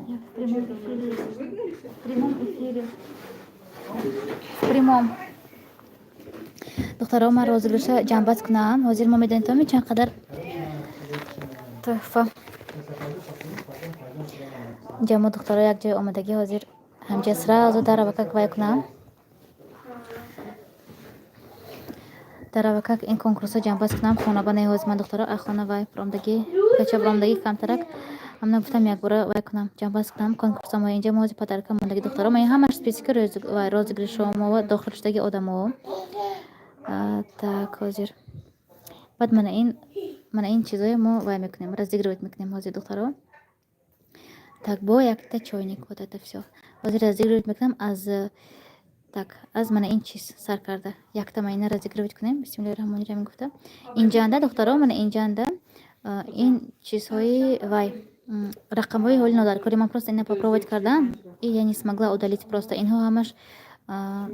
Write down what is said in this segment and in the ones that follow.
Я в прямом эфире. В прямом эфире. В прямом. Духтаро, ман розыгрыша ҷамъбаст кунам. Ҳозир мо медонем то чанд қадар тӯҳфа. Инҷа мо, духтаро, як ҷой омадагӣ, ҳозир ҳамҷа сразу даравакак вай кунам. Даравакак ин конкурсҳо ҷамъбаст кунам. Хона ба не, ҳозир ман, духтаро, ай хона вай ромдагӣ, кача ромдагӣ камтарак. Ҳамна гуфтам, якбора вай кунам, ҷамъбаст кунам конкурсҳо. Мо инҷа мо ҳозир подарка мондагӣ, духтаро. Ма ҳамаш списки розыгрышҳо мо дохил шудаги одамо. Так, ҳозир баъд мана ин чизое мо вай мекунем, разыгрывать мекунем ҳозир, духтаро. Так, бо якта чойник, вот это всё ҳозир разыгрывать мекунам. Аз, так, аз мана ин чиз сар карда якта ма ина разыгрывать кунем. Бисмиллоҳи раҳмони раҳим гуфта, инҷанда, духтаро, мана инҷанда ин чизҳои вай, рақамҳои ҳоли нодаркорӣ. Ман просто ина попробовать кардам и я не смогла удалить. Просто инҳо ҳамаш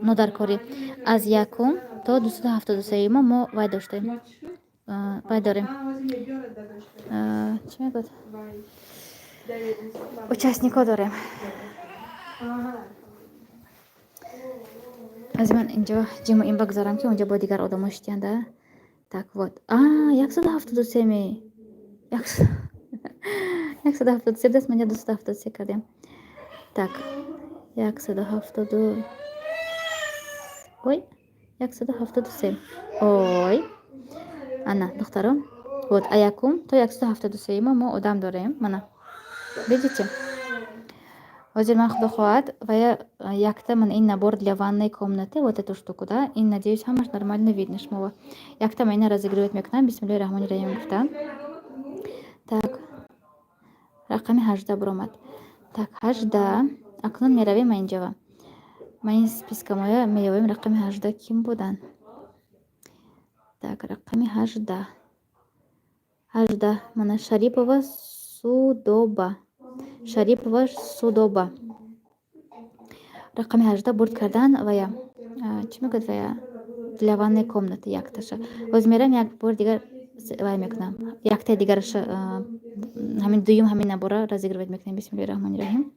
нодаркорӣ. Аз якум то 273-мо мо вай доштем, вай дорем, чӣ мегӯяд, участникҳо дорем. Аз ман инҷо ҷиму ин багузорам, ки онҷо бо дигар одамо шитянда. Так, вот, 173 ме, 173 даст. Ман 273 кардем. Так, 170, ой, 173, ой, ана, духтаро, вот, а якум то 173-мо мо одам дорем. Мана, видите, ҳозир ман, худо хоҳад, вая якта ман ин набор для ванной комнаты, вот эту штуку, да, ин, надеюсь, ҳамаш нормально видно шумова. Якта ман ина разыгрывать мекунам. Бисмиллоҳи раҳмони раҳим гуфта. Так, рақами 18 буромад. Так, 18. Акнун меравем ма инҷава, ма ин спискамоя меёвем. Рақами 18 ким буданд? Так, рақами 18, 18, мана, Шарипова Судоба, Шарипова Судоба, рақами 18 бурд кардан. Вая чӣ мегӯяд, вая для ванной комнаты якташа. Ҳозир мерам, як бори дигар вай мекунам, яктаи дигараша, ҳамин дуюм, ҳамин набора разыгрывать мекунем. Бисмиллоҳи раҳмони раҳим.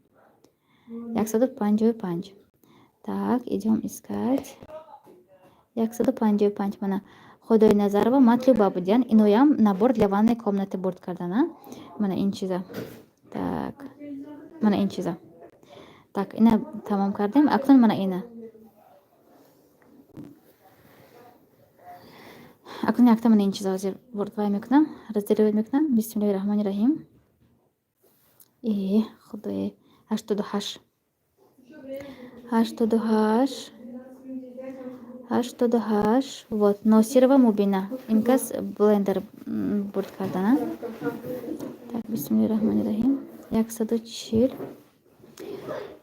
155. Так, идём искать 155. Мана, Худои Назарова Матлуба будян. Иноям набор для ванной комнаты бурд кардана, мана ин чиза. Так, мана ин чиза. Так, ина тамом кардем. Акнун мана ина, акнун якта мана ин чиза ҳозир бурд вай мекунам, разделивать мекунам. Бисмиллоҳи раҳмони раҳим. Э, худое, 88, 88, 88. Вот, Носирова Мубина, ин кас блендер бурд кардана. Так, бисмиллоҳи раҳмони раҳим. 140,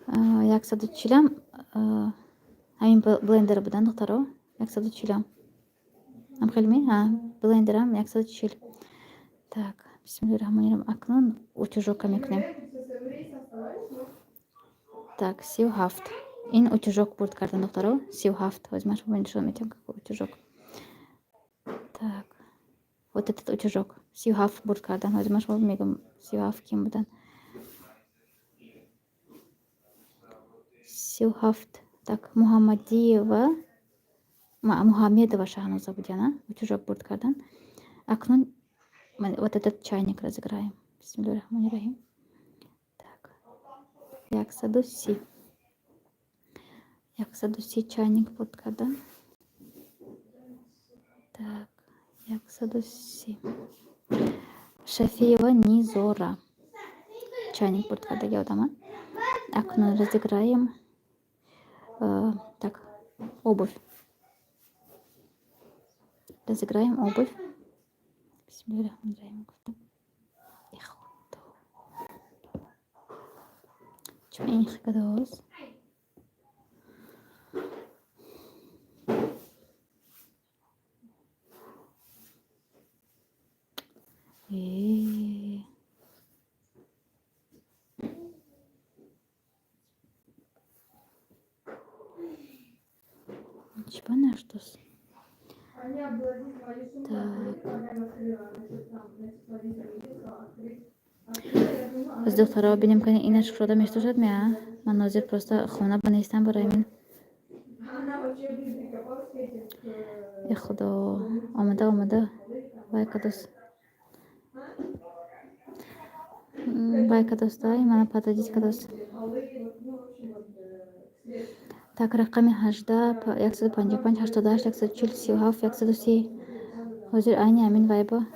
140-ам ҳамин блендер будан, духтаро. 140-ам ам хелми, блендерам 140. Так, бисмиллоҳи раҳмони раҳим. Акнун утюжока мекунем. Так, 37, ин утюжок бурд кардан, духтаро, 37. Ҳозир ман шумо нишон медиҳам, какой утюжок. Так, вот этот утюжок 37 бурд кардан. Ҳозир ман шумо мегӯям, 37 ким будан. 37. Так, Муҳаммадиева, Муҳаммедова Шаҳноза будяна, утюжок бурд кардан. Акнун вот этот чайник разыграем. Бисмиллоҳи раҳмони раҳим. Так, 130, 130 чайник бурд кардан. Так, 130, Шафиева Низора чайник бурд кардаги одама. Акнун разыграем, так, обувь разыграем, обувь. Бисмиллоҳи раҳмони раҳим гуфтам. Э, худо, чун ин хикадоз. Э, чӣ наштос? Так. Оз, духтаро, бинем, кани инаш кушода мешудошад меа. Ман ҳозир просто хона ба нестам, барои мин. Э, худо, омада, омада, вай кадос, вай кадостай, мана подойдите кадос. Так, рақами 18 155 88 140 37 130. Ҳозир айни ҳамин вайба.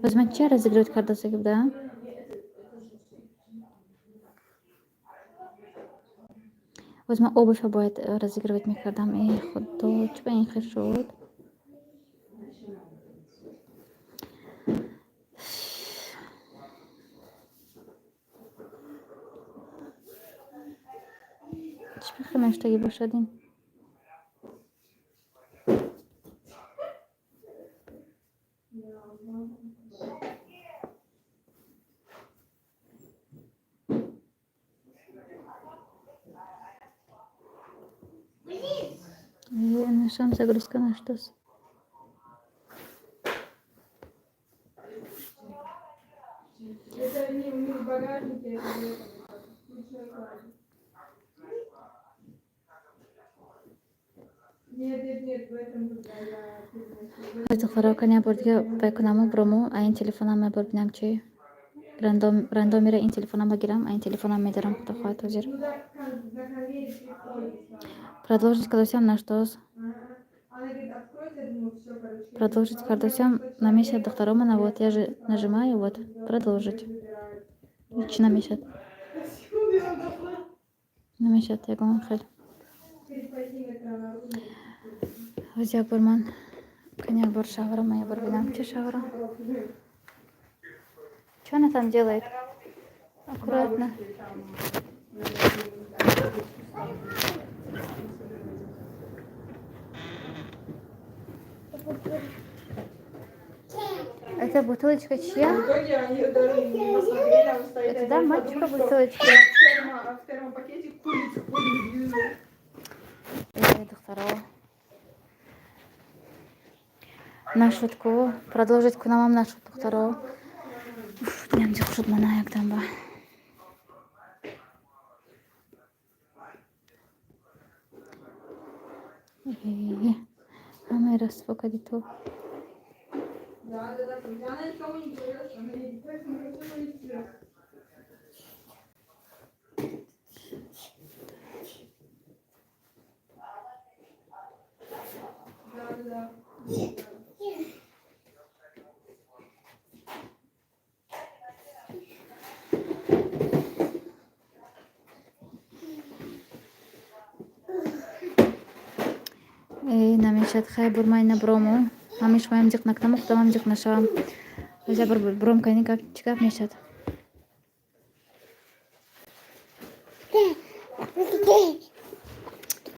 Боз ман чи разыгрывать кардасаги буда? Боз ман обувь бояд разыгрывать мекардам. Э, худо, чӣ ба ин хел шуд? Чӣ бихел мештагӣ бошад ин? Нашам загрузка наштос. Это не в багажнике, это в этом, ручной клади. Нет, нет, нет, в этом, когда я переношу. Духтаро, кани як бор дига байкунаму бурому, а ин телефонам як бор бинам, чи рандомира ин телефонам гирам, а ин телефонам медарам, худо хоҳад, ҳозир. Ну, за конвейер приходит сразу. Продолжить кардосиам наштоз. Ага. Она говорит, откройте, я думаю, все, короче. Продолжить кардосиам намешад, духтаро, мана, вот я же нажимаю, вот продолжить. Чӣ намешад? Намешад ягон хел. Ҳозир як бор ман кани як бор шавҳарам, ман як бор бинам, чи шавҳарам. Что она там делает? Аккуратно. Это бутылочка чья? В итоге они даже не посмотрели, он стоит. Это они да, мальчика подумали, что бутылочка. я в термопакете курицу курю. Э, духтаро. Нашуд ку. Продолжить кунамам нашуд, духтаро. Уф, дилам зиқ шуд мана якдам ба. Э, ҳамаи расво кади ту. Да. Она никому не говорила, что она едет, поэтому решила идти. Да. Э, намешад. Хай, бур, ман ина бурому. Ҳамин шумоям зиқ накунаму худамам зиқ нашавам. Ҳозир як бор буром, кани гап чӣ гап мешад.